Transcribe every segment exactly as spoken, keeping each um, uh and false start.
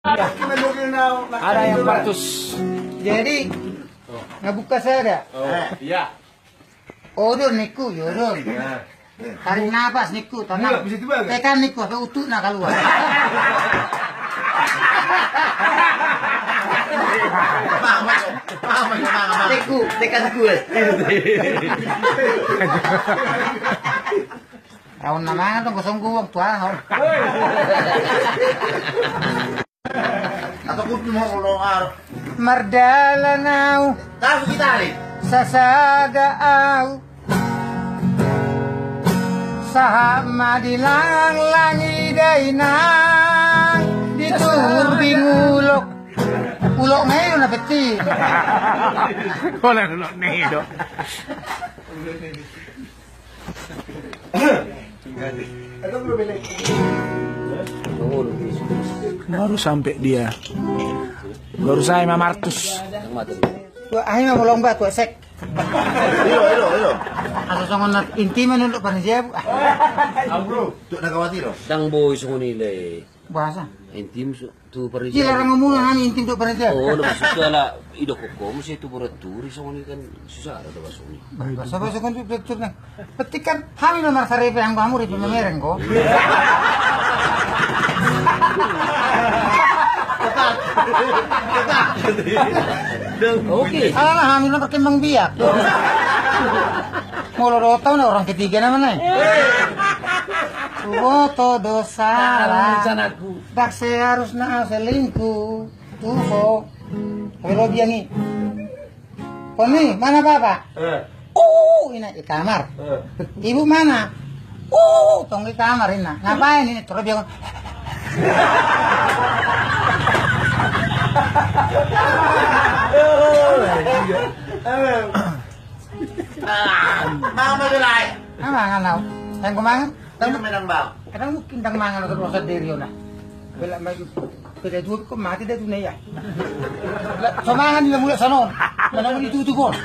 Ada yang partus. Jadi, nggak buka saya ada. Oh, iya. Odor niku, ya odor. Tarik napas niku, tenang. Tekan niku, sampai utuk na keluar. Teku, tekan niku. Raun na mangan tong kosong guang tuan. Atau kudu mau lo ar. Mardalan au. Tahu kita ni. Sasaga au. Sahat ma di langlang i dainang di turbing ulok. Ulok ngai na peti. Kau lah ulok ngai do. Baru sampai dia. Baru saya mamartus. Tua ahi ma bolong ba tua sek. Ilo, ilo, ilo. Asa songon na inti ma nunduk panitia. Amro, tu na kawati lo. Dang boi songon i le. Bahasa. Intim su. Tu paritia. Iya, orang ngomong nami intim tu paritia. Oh, na maksud tu ala idok koko mesti tu borat turi songon i kan susah ada bahasa ni. Bahasa bahasa kan tu betul na. Petik kan kami nomor saripe yang kamu di pemereng ko. Oke. Alah kami nomor kembang biak. Molo do tau na orang ketiga nama nai. Boto do salah. Rencanaku. Dak seharusna au selingkuh. Tuh, kok. Tapi lo biang i. Koni, mana papa? Eh. Oh, ina di kamar. Eh. Ibu mana? Oh, tong di kamar ina. Ngapain ini? Terus biang. Mama gelai. Mama nganau. Yang kumangan. Tang menang bang. Kadang mungkin tang mangan atau proses diri ona. Bela mai bela dua kok mati dah dunia ya. So mangan di mulai sanon. Mana mau ditutup on.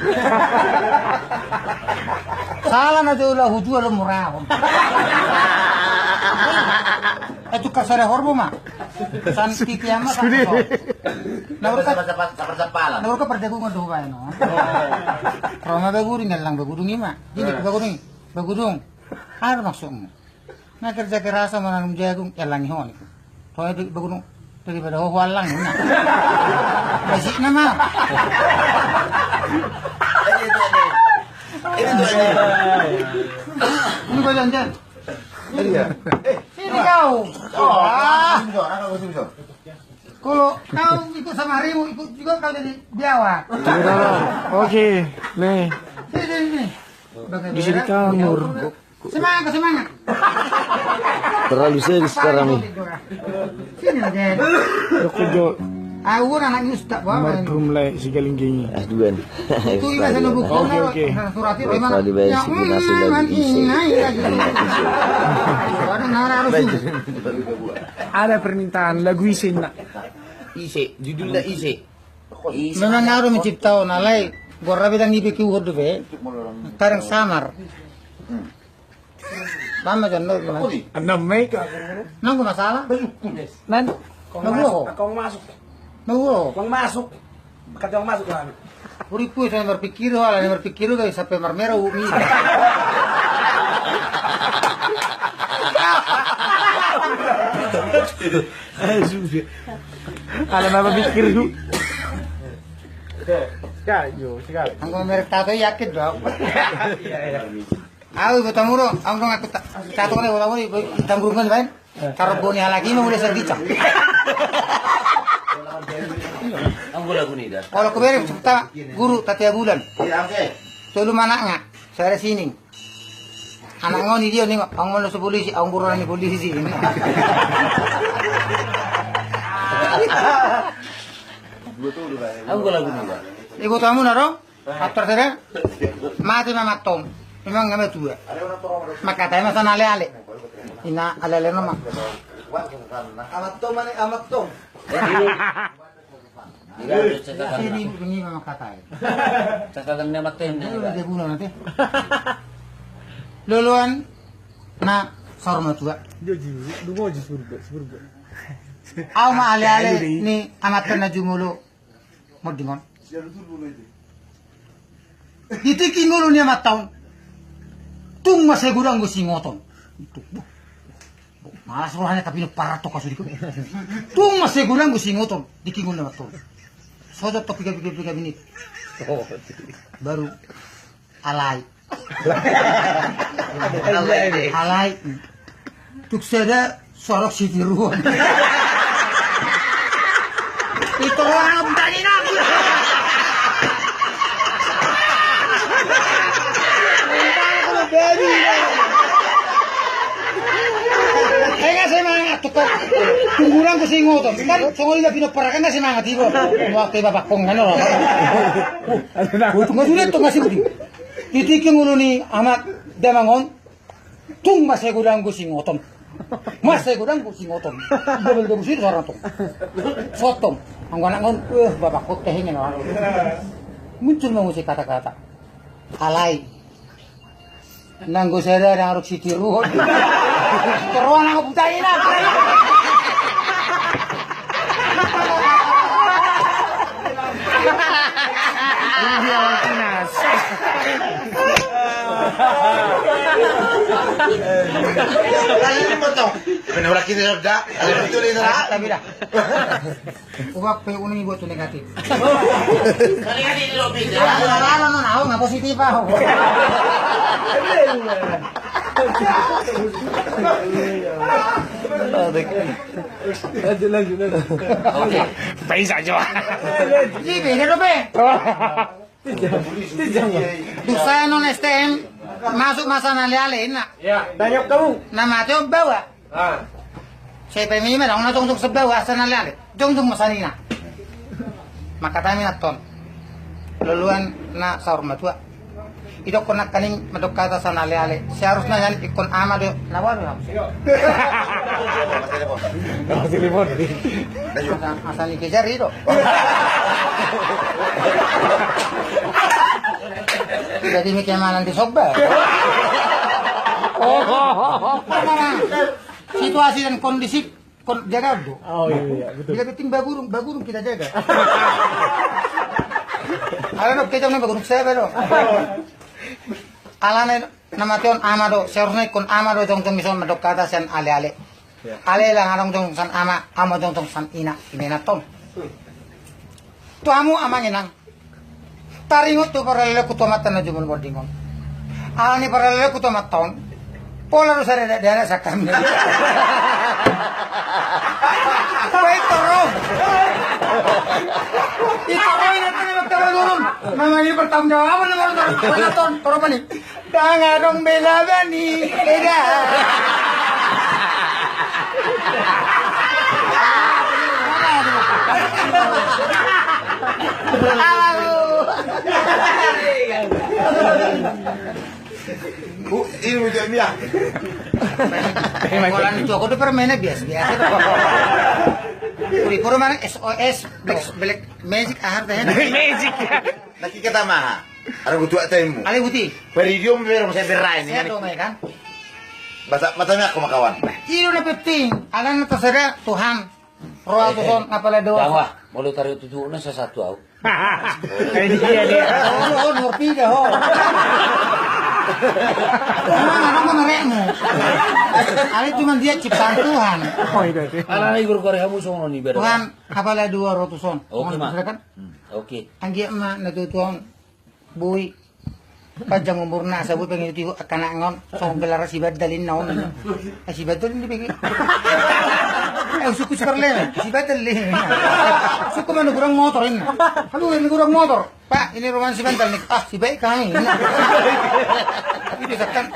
Salah na jauh lah hujua lo murah on. Eh tu kasar horbo ma. San titi ama. Sudah. Nah urut kan. Sabar-sabar. Nah urut kan perdagungan tuh bae no. Roma bagudung ngelang bagudung ima. Ini bagudung. Bagudung. Apa maksudmu? Na kerja keras sama nanam jagung, ya langi honi. Kau itu bagunu daripada ho hualang na. Masih nama. Ini kau janjian. Iya. Sini kau. Oh, ah. Kalau kau ikut sama harimau, ikut juga kau jadi biawak. Oke, nih. Sini, sini, sini. Bisa di kamar. Semangat, semangat. Terlalu serius sekarang nih. Sini aja. Aku jo. Aku anak nyustak banget. Merhum lai si Galingging. Aduan. Itu ima sana buku. Oke, oke. Surat itu emang. Tadi bayar si Bunasi lagi ise. Ada permintaan lagu ise nak. Ise, judulnya ise. Memang aru mencipta on alai. Gua rabe dang ibe ki uhur dope. Tareng samar. Mama jan no gimana? Anam mei ka. Nang guna salah. Nan. Kong masuk. Kong masuk. Nang guna. Kong masuk. Kata kong masuk lah. Uripu itu yang berpikir wala yang berpikir gak sampai marmera umi. Ada apa pikir tu? Anggo merek tato yakin dong. Au iboto muro, au dong aku tato kena iboto muro, itam burungan baen. Taro boni halaki ma mulai sergicang. Anggo lagu ni da. Kalau kuberi cerita guru Tatea Bulan. Tolu manakna, saya sining. Anak ngoni dia ni, ang mana si polisi, ang buruan ni polisi ini. Anggo lagu ni da. Iboto muna ro? Ator sada mate ma matom. Memang nga matua. Makatai ma sana ale-ale. Ina ale-ale nama. Amatom ane amatom. Ini bunyi ma makatai. Catatan ni amatom ni. Dia bunuh nanti. Loloan na saur matua. Dia jiru, lu mau jisur be, sibur be. Au ma ale-ale ni amanta na jumolo. Monding on. Di tingki ngolu ni amanta on, tung ma sai godang do singoton. Malas rohana, tapi no parat to kasudiko. Tung ma sai godang do singoton di tingki ngolu ni amanta on. Sojot to piga, piga, piga menit. Baru alai. Alai. Tung sada suarok sitiruon. Itu orang tadi nak. Enggak semangat tuh kok. Tungguran ku singoton. Kan songon dia pinompar kan enggak semangat ibu. Waktu bapak kong kan orang. Nggak sudah tuh ngasih budi. Di tingki ngolu ni amak damang on, tung ma sai godang do singoton. Ma sai godang do singoton. Dobel dobel sini sarang tong. Sotong. Anggo anak on, eh, bapak kok kehengen orang. Muncul ma muse kata-kata. Alai. Nanggo sada nang aruk sitiruon. Keruan nang buta ina. Iya, Martinas. Ini potong. Benar kita sudah. Ada betul ini, nah. Tapi dah. Uap pe unang ibuat tu negatif. Negatif lo bisa. Ala non au nga positif au. Lanjut, lanjut, lanjut. Oke. Bisa jo. Ini beda lo pe. Dosa non S T M masuk masa na ale-ale ina. Ya. Banyak kamu. Nama teo bawa. Ah. Sai pe mima dong na jongjong sebelah wasa na ale-ale. Jongjong masa nina. Maka tami na ton. Loluan na saur matua. Idokkon nangkaning mandok hata sian ale-ale. Seharusna sian ingkon ama do. Na baru ya. Telepon. Telepon. Asal ni kejar ido. Jadi mikir mana di soba. Oh. Situasi dan kondisi kon jaga do. Oh iya, iya, betul. Bila penting bagurung, bagurung kita jaga. Ala no kejam na bagurung saya belo. Alana na mate on ama do, seharusna ingkon ama do jongjong dison mandok hata sian ale-ale. Ya. Ale lang adong jongjong sian ama, ama jongjong sian ina, ina na ton. Tu hamu amang inang. Taringot tu paraleku tu amanta na jumolo monding on. Alani paraleku tu amanta on. Pola do sada dakdanak sian hami. Baik toro. Itu oi nanti ni waktu turun. Nama ini pertanggung jawaban nama turun. Mana ton, toro pani. Dang adong bela bani eda. Ini ujian dia. Kalau itu aku tuh permainan biasa-biasa. Pura-pura mana S O S, black, black magic, ahar teh. Black magic ya. Nanti kata maha. Ada butuh atemu. Ale buti. Peridium berong saya berai ni. Saya dong ya kan. Bata bata ni aku makawan. Ido na penting. Alana tasada Tuhan. Roa tu son apala doa. Dawa, molo tarik tutu na sasatu au. Ini dia dia. Oh, oh, ngerti dah ho. Mana nama merekmu? Ale cuma dia ciptaan Tuhan. Oh, itu sih. Alana igor gore hamu songon ni beda. Tuhan apala doa roa tu son. Oke ma. Oke. Anggiat ma na tutu on. Boi. Panjang umurna asa boi pengen tihu akana ngon songon gelar si badal inna on. Eh, si badal ini begi. Eh, suku si parlena si badal ini. Suku mana gurang motor ini. Halo ini gurang motor. Pak, ini rumah si badal nih. Ah, si baik kami. Itu setan.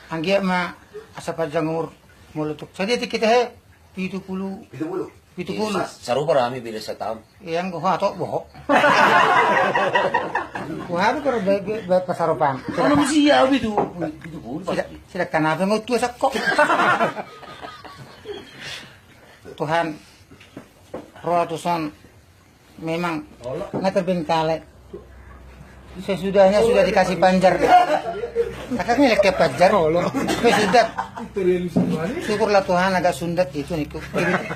Anggiat ma asa panjang umur molo tuk. Jadi kita he pitu pulu. Pitu pulu. Pitu pulu. Sarupa rami beda sataon. Iya, nggak ho atok bohok. Wah, aku kalau baik baik pasarupan. Kalau mesti ya pitu. Pitu pulu. Sida sida kenapa nggak tua sakok? Tuhan, roa tu son memang nggak terbengkalai. Sesudahnya sudah dikasih panjar. Kakak ini lagi panjar. Pe sundat. Syukurlah Tuhan agak sundat itu niku.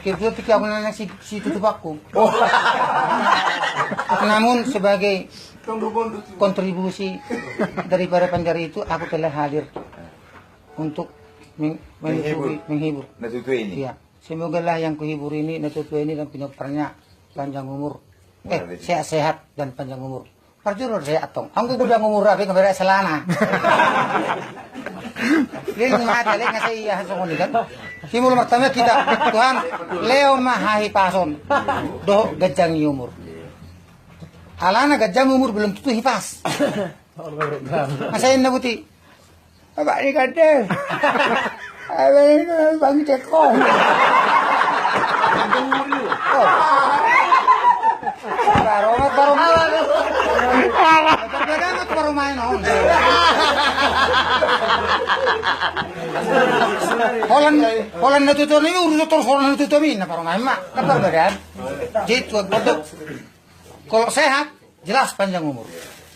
Kedua tiga aku nanya si, si tutup aku. Namun sebagai kontribusi daripada panjar itu, aku telah hadir untuk meng-, menghibur. Menghibur. Menghibur. Natuatua ini. Iya. Semogalah yang kuhibur ini, natuatua ini dan pinoparnya panjang umur. Eh, sehat-sehat dan panjang umur. Parjolo sehat tong. Anggo godang umur, ape nggak beres selana. Dia nggak ada, dia nggak saya iya, songon ini kan. Timur pertama kita, Tuhan, lehon ma hahipason. Dohot ganjang ni umur. Alana ganjang umur belum tentu hipas. Masa ini buti. Bapak ni kandel. Abang ni bang cekong. Baromat, baromat. Baromat, baromat, baromat. Holan, holan natuatua ni urus terus holan natuatua ni na baromat ma. Badan. Jadi tuan, kalau sehat jelas panjang umur.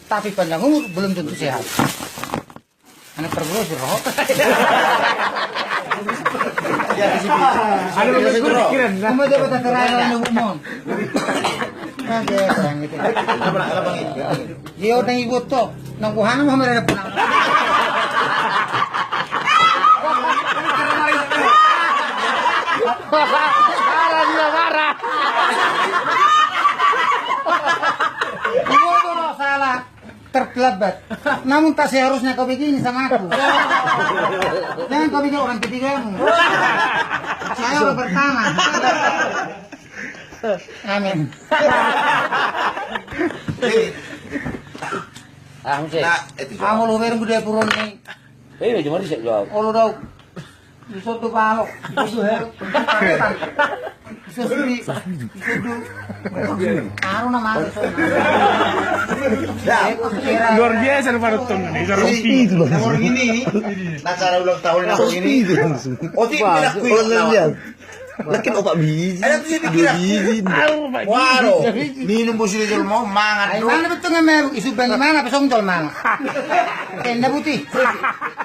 Tapi panjang umur belum tentu sehat. Anak tergerus roh. Ada begitu pikiran. Cuma dia kata terakhir anu umum. Oke, terang gitu. Dia udah ibu tuh, nang buhana mah mereka pulang. Marah dia, marah. Ibu tuh, salah. Terlambat. Namun tak seharusnya kau begini sama aku. Jangan kau begini orang ketigamu. Saya orang pertama. Amin. Amin. Amin. Olo, bereng gede purun ni. Eh, cuma di sini. Olo, dau. Iso tu balok, iso tu hel. Iso tu di, iso tu. Aru nama iso. Luar biasa lu parut tong ini, cara kopi. Jadi, nomor ini, acara ulang tahun nomor ini. Oti, pindah kuih. Lakin opat biji. Ada tuh, dua biji. Waro. Minum bos ini, mau mangan. Ai, mana betul nggak meru? Isu bang mana? Pesong jol mana? Tenda putih.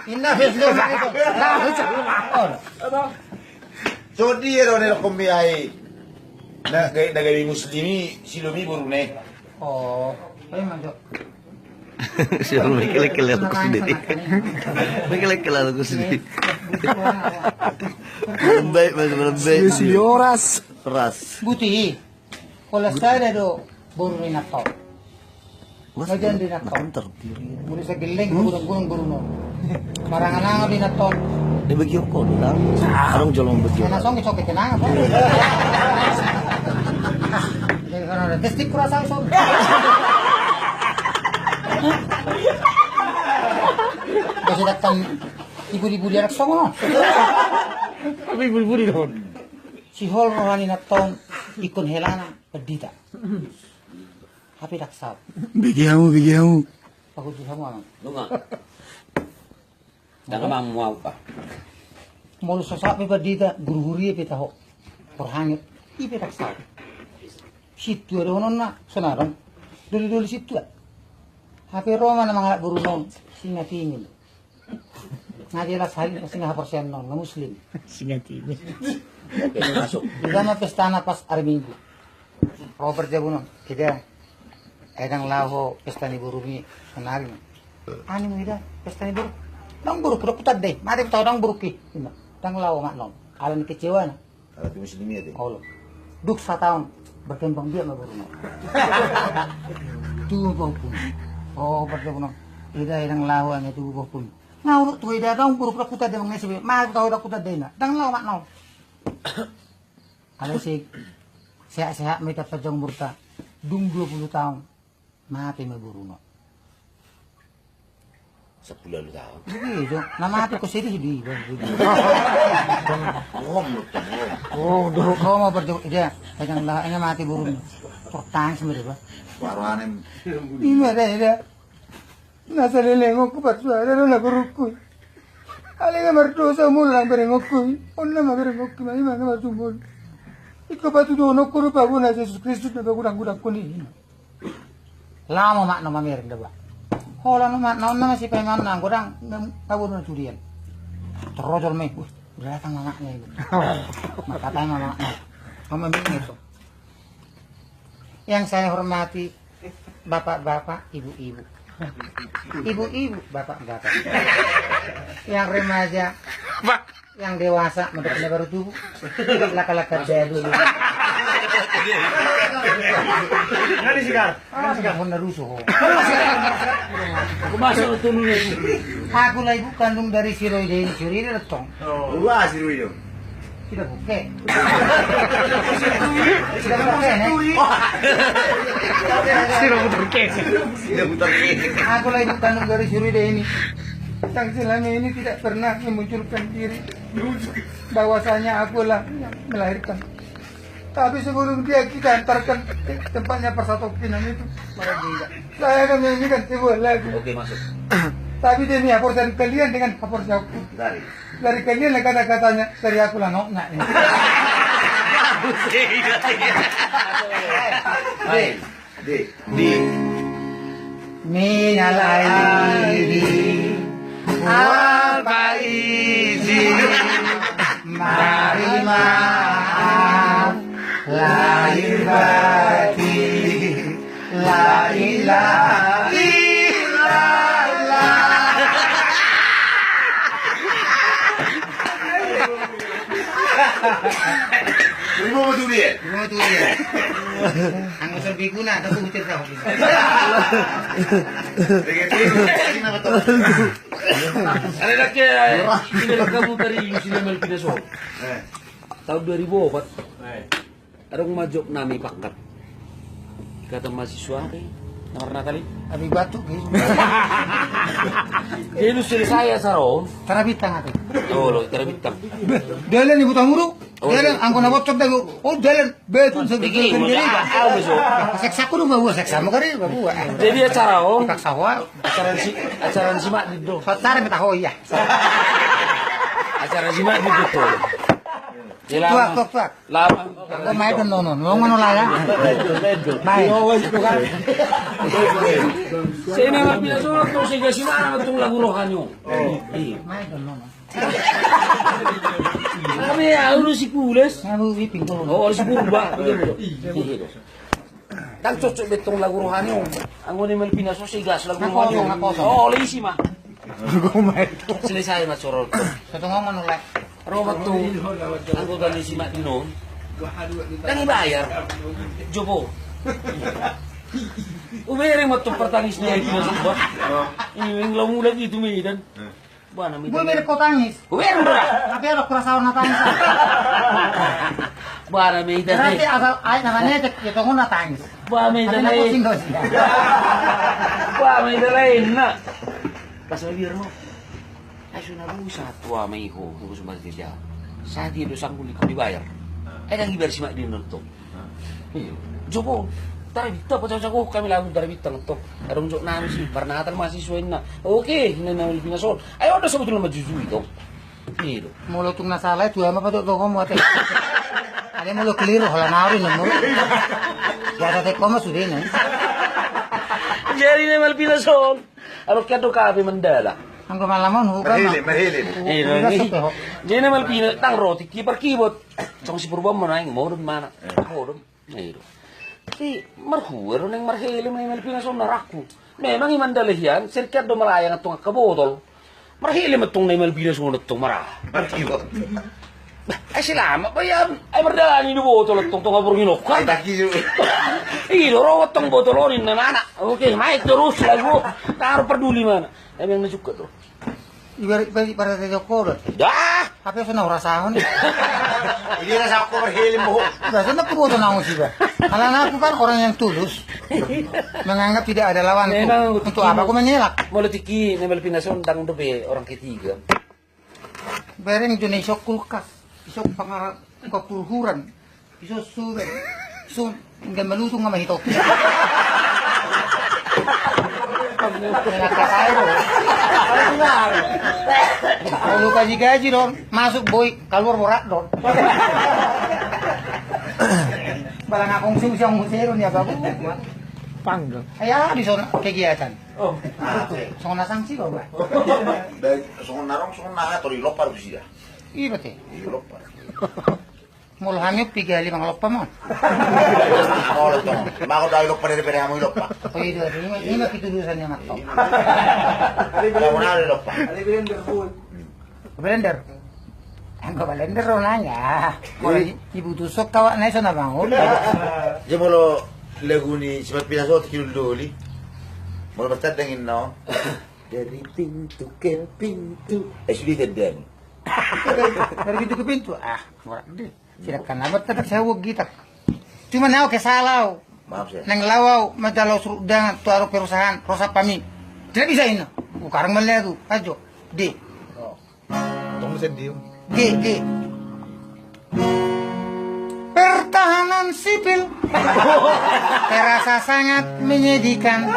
Inna fi sudurihim. Nah, lu cakap apa? Songon dia do nilai kombi ai. Na gabe muslim i, si Lomi boru ne. Oh, memang, Cok. Si Lomi kelek-kelek aku sendiri. Kelek-kelek aku sendiri. Baik, Mas, baik. Horas. Horas. Buti. Holan sada do boru ni Naton. Bagian ni Naton. Muli sageleng, gurung-gurung boru on. Marangan-angan di Naton. Dia bagi rokok dulu, Bang. Adong jolong bagi. Ana song soket kenang apa? Jadi karena ada testik kurasa song. Kasih datang ibu-ibu di anak song. Tapi ibu-ibu di Naton. Sihol roha ni Naton ingkon helana pandita. Hape ndang saut. Bege hamu, bege hamu. Pakutu hamu, Amang. Nunga. Ndang amang mu au, Pak. Molo so saut pe pandita, guru-guru i pe taho. Porhanget, i pe ndang saut. Sintua dohononna, songon adong. Doli-doli sintua. Hape ro ma na mangalap boru on, singatingin. Nga jelas hal ini pasti nga haporseaon on, nga muslim. Singatingin. Oke, masuk. Di sana pestana pas hari Minggu. Ro parjabun on, ida. Ai ndang laho pesta ni borumi sonari. Ani mu ida, pesta ni boru. Ndang borukku, ndang hutanda i. Mate hutanda ndang borukki. Ndang laho ma non. Ala ni kecewaan. Ala tu muslim i ate. Olo. Dung sataon berkembang biak ma boru on. Tubu pahompu. Oh, berkembang. Ida ndang laho ane tubu pahompu. Nga uruk tu ida ndang borukku, ndang hutanda i manang ise be. Mate hutanda ndang hutanda i na. Ndang laho ma non. Alai si sehat-sehat ma ita panjang umurta. Dung dua puluh taon. Mate ma boru on. Sampulu ualu taon. Iya, jo. Na mate ko sedih di. Bohong lu, bohong. Oh, dohot ro ma parjolo ida. Panjang lah, ina mate boru on. Tertangis ma ida, Pak. Waroanem. Ima ida, ida. Na saleleng on huparsuada do na borukku. Alai nga mardosa molo nang berengonku i. On nama berengonku i, ima na mardosa molo. Ingkon patuduhononku do pahompu na Jesus Kristus na pagodang-godangkon i. Laho ma non mamereng da ba. Holan omakna on nama si paimanna godang. Ngabo dona tudian. Terojol me. Udah datang mamanya ini. Makatai mamanya. Mama minum itu. Yang saya hormati bapak-bapak, ibu-ibu. Ibu-ibu, bapak-bapak. Yang remaja, yang dewasa, mendekatnya baru tubuh. Laka-laka dulu. Nggak disikar. Nggak disikar. Honda rusuh. Aku masuk tuh. Aku lah ibu kandung dari si Roy Deni, si Roy Deni tong. Wah, si Roy dong. Sila buke. Sila buke, ne? Sila buke. Aku lah ibu kandung dari si Roy Deni. Yang selama ini tidak pernah memunculkan diri bahwasanya akulah yang melahirkan. Tapi sebelum dia kita antarkan ke tempatnya persatokinan itu, saya akan menyanyikan sebuah lagu. Oke, masuk. Tapi demi haporsean kalian dengan haporseanku. Dari kalian lah kata-katanya, dari aku lah nokna ini. Baik. Di. Di. Minal aidin wal faizin. Mari maaf lahir batin. La ilaha illallah. Terima kasih, ya. Terima kasih, ya. Anggo soal begu na, tapi hutir kau. Ada dak ya, ini dari kamu dari Yusuf Jamal Pinaso. Eh. Tahun dua ribu opat. Eh. Adong ma jok nami pangkat. Kata mahasiswa, eh, nomor Natali. Abi batu, guys. Dia lu selesai ya, Saro. Tara Bintang, ate. Oh, lo, Tara Bintang. Be, dalan ibu tamuru. Oh, dalan, iya. Anggo na bocor dago. Oh, dalan. Betul, betul, betul. Jadi, ah, ah, betul. Seksa ku dong, bawa seksa, mau kari, bawa. Jadi acara on. Paksa hoa. Acara si, acara si Mak Dindo. Pacar minta hoa, iya. Acara si Mak Dindo tuh. Ya, lama. Tuak, tuak, tuak. Lama. Aku main dong, nono. Mau ngono lah ya. Main. Saya memang biasa waktu saya kasih mana betul lagu rohani. Iya. Main dong, nono. Kami ya, lu si Kules. Nah, lu Ipin, kau. Oh, si Purba. Iya. Ndang cocok be tong lagu rohani on. Anggo na Malvinas on, sai gas lagu rohani on. Nah, kosong, nah, kosong. Oh, oleh isi ma. Selesai ma corol. Satu ngomong oleh. Ro ma tu anggota ni si Mak Dindo. Ndang dibayar. Jopo. Ubereng ma tu pertangis ni Malvinas on, bah. Ini yang lamu lagi tu Medan. Bana me ita. Gue mere ko tangis. Gue mere, bro. Tapi ada kurasa warna tangis. Bana me ita. Berarti asal aek na manetek, ya tongon na tangis. Bana me ita. Tapi na lain. Pusing kau sih. Bana me ita lain, na. Pas lagi, Reno. Ai, suna busa tua ma iho, tunggu sebentar dia. Saat dia do sanggul dibayar. Ai, ndang dibayar si Mak Dindo tong. Iya. Jopo, Tara Bintang, pacaho-caho hami lagu Tara Bintang tong. Adong jok nami si, marnatal mahasiswa inna. Oke, inna na Malvinas on. Ayo, ada sebetulna ma jujui tong. Iya do. Molo tung na sala, tua ma patok toko mu ate. Ada molo keliru, holan au ri nomu. Jata teko ma sude na. Jadi na Malvinas on. Aro kian do kabe mandala. Anggo malam on, hukam. Marhilin, marhilin. Iya, ini. Jadi na Malvinas, ndang ro tingki parkibot. Cong si Purba ma naeng modom mana. Modom. Iya do. Si marhua do naeng marhelm na Malvinas on na raku. Memang i mandala hian, sirkian do malayang antong angka botol. Marhelm antong na Malvinas on antong mara. Marhua. Bah, ai selamat, bah, ia, ai mardalani do botol antong, tong aborngin on. Ai, taki. Iya do, ro antong botol on inna nana. Oke, main terus lagu. Taro parduli mana. Emang na suka do. Ibarat, ibarat, ibarat toko do. Dah. Apa yang sana rasa on? Ini rasa aku berhelm, Bu. Biasanya aku boto naung sih, bah. Karena aku kan orang yang tulus. Menganggap tidak ada lawanku. Memang untuk apa aku mengelak? Molo tingki na Malvinas on ndang dope orang ketiga. Bereng jo na isok kulkas, isok pangaran, buka purhuran. Iso sude. Sun, nggak melutung sama hito. Enak kata itu. Kalau lu kasih gaji dong, masuk boy, keluar borat dong. Balang akong sing siang musero nih apa bu? Panggang. Ai aha di son kegiatan? Oh. Ah, oke. Songon na sanksi do, Pak. Baik, songon na rong, songon na aha, tor dilompa do tusi da. Iya, betul. Dilompa. Molo hami piga lima ngalompa ma. Molo tong. Mako da ilompa dari pere hamu ilompa. Oh, iya, iya, iya, iya, itu urusannya, Mak. Iya. Kamu na ilompa. Ada blender, Bun. Blender. Anggo blender ro nanya. Molo jadi, i-, ibu tusuk kawak na iso na bangun. Jadi molo lagu ni Simat Pinasotik Kidul Doli. Molo bertandang inno. Dari pintu ke pintu. Eh, sudah tendang. Dari pintu ke pintu. Ah, murah deh. Tidak kan, apa tetap saya wog gitak. Cuma nau ke salau. Maaf, saya. Nang lawau, majalau surut dengan, tu aro perusahaan, rosa pami. Tidak bisa ini. Ukarang melihat tu, ajo. Di. Oh. Tunggu sedih. Di, di. Pertahanan sipil. Terasa sangat menyedihkan.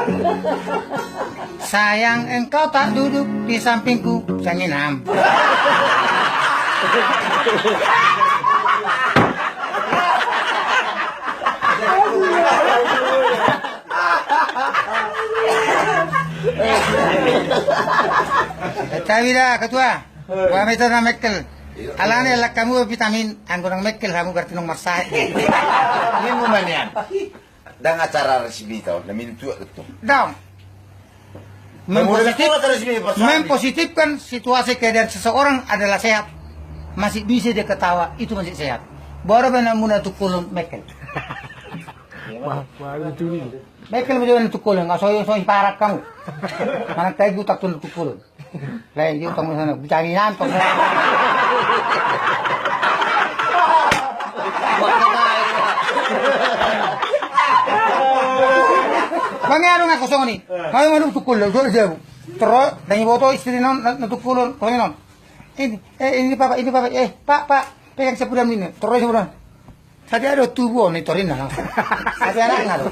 Sayang engkau tak duduk di sampingku, janginam. Tapi dah, ketua. Wah, itu nang mekkel. Alani elak kamu vitamin, anggo nang mekkel kamu berarti nang marsahit. Ini mau manian. Ndang acara resmi tau, na minum tuak gitu. Dong. Mempositif-, mempositifkan situasi keadaan seseorang adalah sehat. Masih bisa dia ketawa, itu masih sehat. Baru benar muna tukulun mekkel. Wah, wah, itu nih. Mekkel benar tukulun, nggak soy, soy parak kamu. Mana kayak gutak tuh tukulun. Lain dia utang sana, bicara nantong. Bang, ya, lu nggak kosong nih. Mau, mau tukul, lu, lu, lu. Terus, dan ibu tuh istri non, non, tukul, kosong non. Ini, eh, ini papa, ini papa, eh, pak, pak, pegang sepuluh ini, terus sepuluh. Sadia do tubu on i torinna. Sadia anakna do.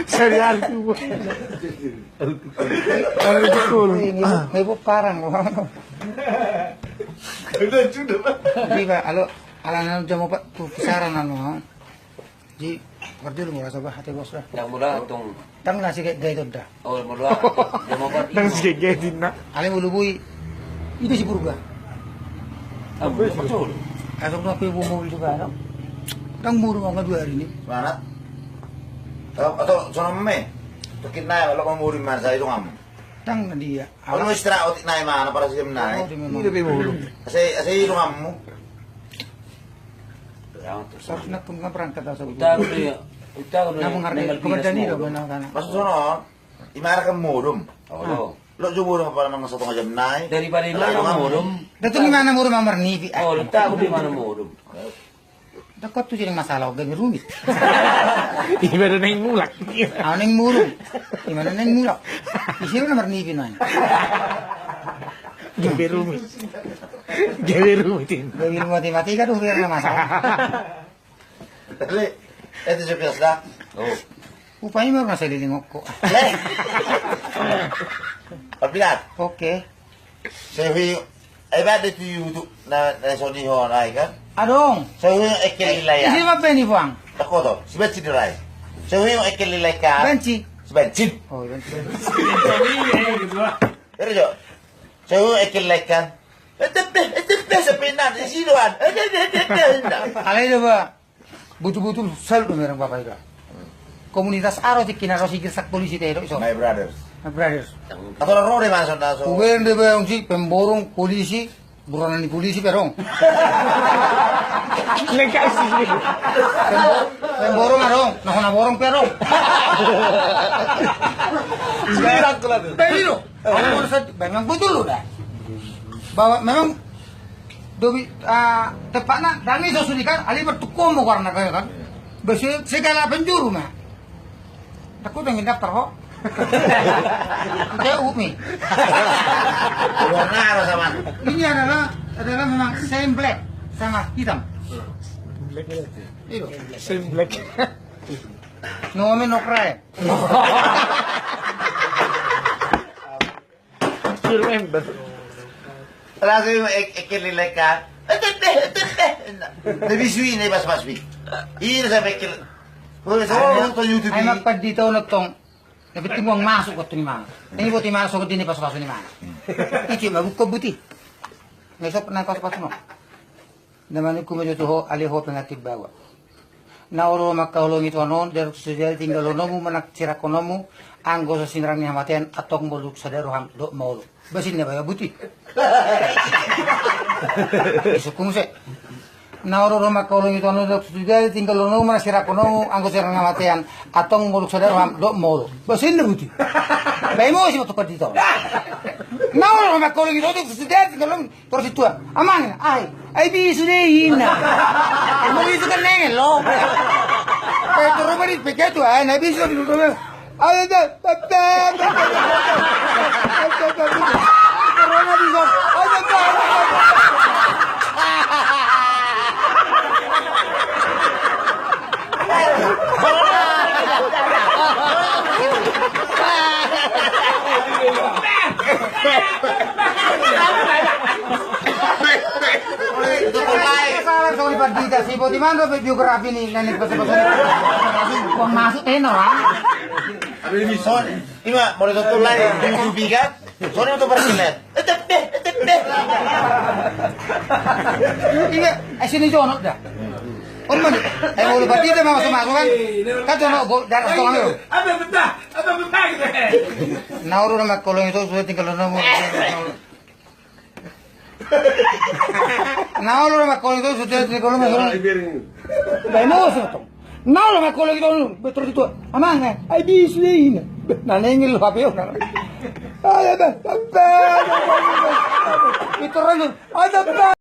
Sadia tubu. Aduh, betul. Ini, ini, ini parang. Jadi, Pak, alo, ala nanu jam opat tu kisaran anu. Di, parjolo molo so bah, ate bos da. Ndang molo tong. Ndang na sigaetgaet on da. Oh, molo tong. Jam opat. Ndang sigaetgaet inna. Alai molo boi. Ida si Purba. Ah, betul. Asal tu aku ibu mobil juga, no? Ndang muru ma dua hari ni. Mana? Atau, atau sono me. Tukit na, kalau mau muru mana saya itu kamu. Ndang na dia. Kalau istirahat otik nai mana, para sejam nai. Oh, di memang. Ida pe muru. Saya, saya itu kamu. Seharusnya pun kan berangkat asal. Utak dia, utak dia. Nah, mengerti. Kemudian ini loh, benar kan? Maksud sono, imara kan modom. Oh, lo. Lo jo modom apa namanya satu jam nai. Daripada imana modom. Datung imana modom amar nipi. Oh, lo tahu di mana modom. Dakot tu jadi masalah, gabe rumit. Imana neng mulak. Ah, neng modom. Imana neng mulak. Isi lo amar nipi nai. Gabe rumit. Gabe rumit ini. Gabe rumit mati, mati kan udah masalah. Tapi, itu sebelas dah. Oh. Upaya mah masa di lingok kok. Eh. Tapi dah. Oke. Sewi, eh, ada tu YouTube na, na soni ho, na, kan? Adong. Sewi, eh, kelilai ya. Isi mah beni, Bang. Tako to, si Benci dirai. Sewi, eh, kelilai kan. Benci. Si Benci. Oh, Benci. Ere jo. Sewu ekel lekan. Etepe, etepe sepenan, isi doan. Etepe, etepe, etepe. Alai do ba. Butul-butul salut do mereng bapa ida. Komunitas aro tikki na ro sigir sak polisi te do iso. My brothers. My brothers. Atau ro de masa na so. Uben de ba ungsi pemborong polisi. Buronan ni polisi pe adong. Legal sih. Pemborong adong, nah hona borong pe adong. Sekarang kalau tuh. Tapi lo, memang betul lo dah. Bahwa memang dobi, ah, tepatna dang iso sudikan, ali bertukum mo karena kaya kan. Besi segala penjuru mah. Aku udah ngidap terho. Oke, Umi. Warna apa sama? Ini adalah, adalah memang same black sama hitam. Black berarti? Iya. Same black. No woman, no cry. You remember? Langsung ek-, ekel lekan. Etepe, etepe. Na bisu i na i pasu-pasu i. I na sampe kil. Oi, so, nonton YouTube i. Ai ma pandita on tong. Na penting uang masuk waktu ni mana. Ini buat i mana, so gede ni pasu-pasu ni mana. Isi ma buka buti. Na isop na pasu-pasu no. Na manungkun ma jo tu ho, ale ho pengantin baoa. Na olo mangkaholongi Tuhan on, dalan tu sadari tinggalhononmu manang sirangkononmu, anggo so sinirang ni hamatean, antong molo sada roham, dok ma olo. Basin na baoa buti. Isungkun muse. Na olo mangkaholongi Tuhan on, dalan tu sadari tinggalhononmu manang sirangkononmu, anggo sinirang ni hamatean, antong molo sada roham, dok ma olo. Basin na buti. Baen muse ma tu pandita on. Na olo mangkaholongi Tuhan on, dalan tu sadari tinggalhononmu, Torus i tua, amang, ai, ai bisu do i ninna. Amang bisu kan nengel lo. Ai torus ma di peke tua, ai na bisu do i. Ai da da da. Torus na bisu. Ai da da. Salah, songon i pandita, si boti ma do biografi ni na ni pasu-pasu. Uang masuk tenor, ah. Songon i ma, molo tonton lae, di YouTube kan. Songon i ma tu parsinet. Etepe, etepe. Ingat, ai sini jonok da. On ma. Ai molo pandita ma masuk-masuk kan. Kan jonok, bo, daras tong ame. Apa betul? Apa betul? Na olo mangkaholongi Tuhan on, sudah tinggalhononmu. Na olo mangkaholongi Tuhan on, sudah tinggalhononmu. Baen muse tong. Na olo mangkaholongi Tuhan on, betul itu. Amang, ai bisu do i ninna. Na nengel lo hape on. Ai da da da. Itu ranu. Ai da da.